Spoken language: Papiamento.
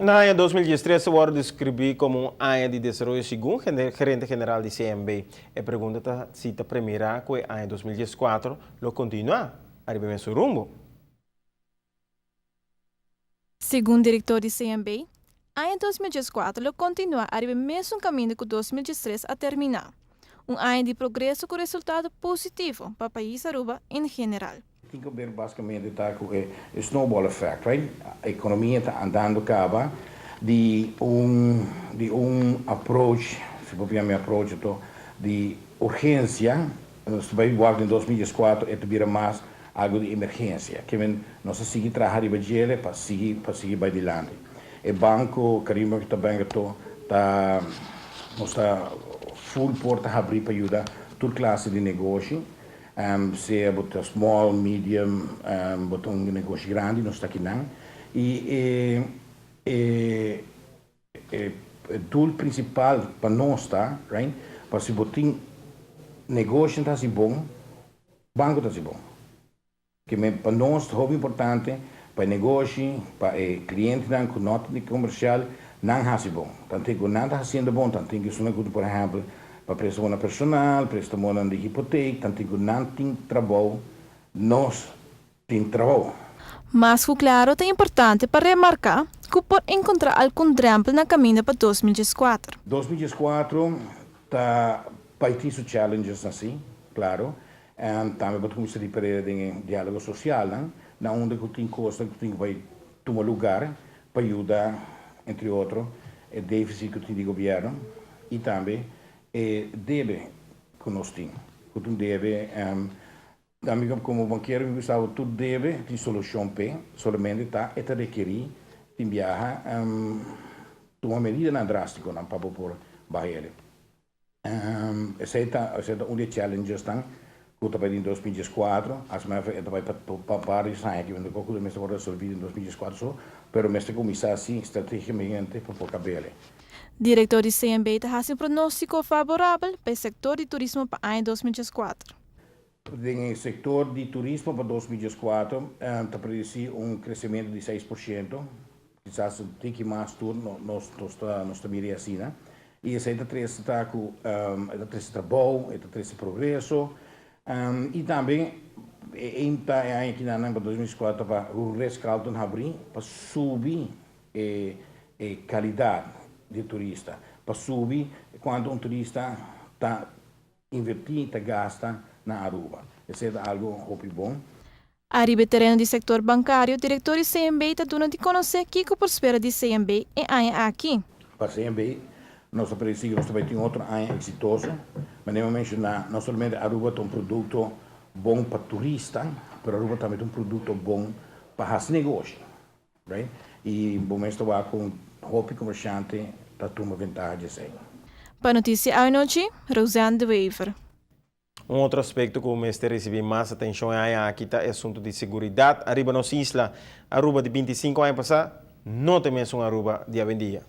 Na aña 2013 a wordo describi como un aña di desaroyo, segun gerente general di CMB. E pregunta ta si ta premira cu aña 2014 lo continua ariba mesun rumbo. Segun director di CMB, aña 2014 lo continua ariba mesun caminda cu 2013 a termina. Un aña di progreso cu resultado positivo pa pais Aruba en general. Tin cu haber basicamente ta cu e snowball effect, right? E economia ta andando caba di un approach, si por yama approach to, di urgencia, nos bay wak den 2004 e bira mas algo di emergencia, kiermen nos a sigui traha riba dje pa sigui bay dilanti. E Banco Caribbean cu tambe to ta nos ta full porta habri pa yuda tur clase di negoshi, sea bo ta small, medium, bo ta un negoshi grandi, nos ta akinan. Y e doel principal pa nos ta, right? Pa si bo tin negoshi ta bon, banco ta bon. Kiermen pa nos ta importante pa negoshi, pa e clientenan cu no ta comercial, nan haci bon. Tanto cu nan ta haciendo bon, tanto cu esnan cu, por ehempel, pa prestamo personal, prestamo di hipoteca, tanto cu nan tin trabou, nos tin trabou. Mas cu claro, ta importante pa remarca cu por encontra algun drempel na caminda pa 2014. 2014 ta bay tin su challenges asina, claro. Tambe pa cuminsa di den dialogo social, no? Na unda cu tin cos cu tin cu bay tuma luga pa yuda, entre otro, e deficit cu tin di gobierno y tambe e debe cu nos tin. Cu tin debe, tambe como bankero mi gustaba tur debe tin solucion p'e, solamente ta e ta rekeri tin biaha tuma medidanan drastico nan pa por baha. Esey ta un di e challengesnan cu tambe den 2014, asina e tambe pa varios aña cu poco mester resolve den 2014 so, pero mester cuminsa asina strategicamente pa por caba. Director di CMB ta haci un pronostico favorabel pa e sector di turismo pa aña 2014. Den sector di turismo pa 2014, ta predeci un crecemento di 6%, kisas un tiki mas tur, nos ta mira asina, no? Y esey ta trece ta cu ta trece trabou, ta trece progreso, y tambe ta aki na 2004 pa e Ritz-Carlton habri pa subi e calidad di turista, pa subi cuanto un turista ta inverti, ta gasta na Aruba. Esey ta algo hopi bon. Ariba tereno di sector bancario, director di CMB ta duna di conoce kico por spera di CMB e aña aki. Pa CMB, nos ta predeci cu nos tambe tin otro aña exitoso, mas mi a menciona, no solamente Aruba ta un producto bon pa turista, mas Aruba tambe ta un producto bon pa haci negoshi. Right? Y bon, mi ta cu hopi comerciante ta tuma ventaha di esey. Pa Noticia Anochi, Roseanne de Wever. Un otro aspecto cu mester ricibi mas atencion aki ta e asunto di seguridad. Ariba nos isla, Aruba di 25 aña pasa, no ta mesun Aruba di awendia.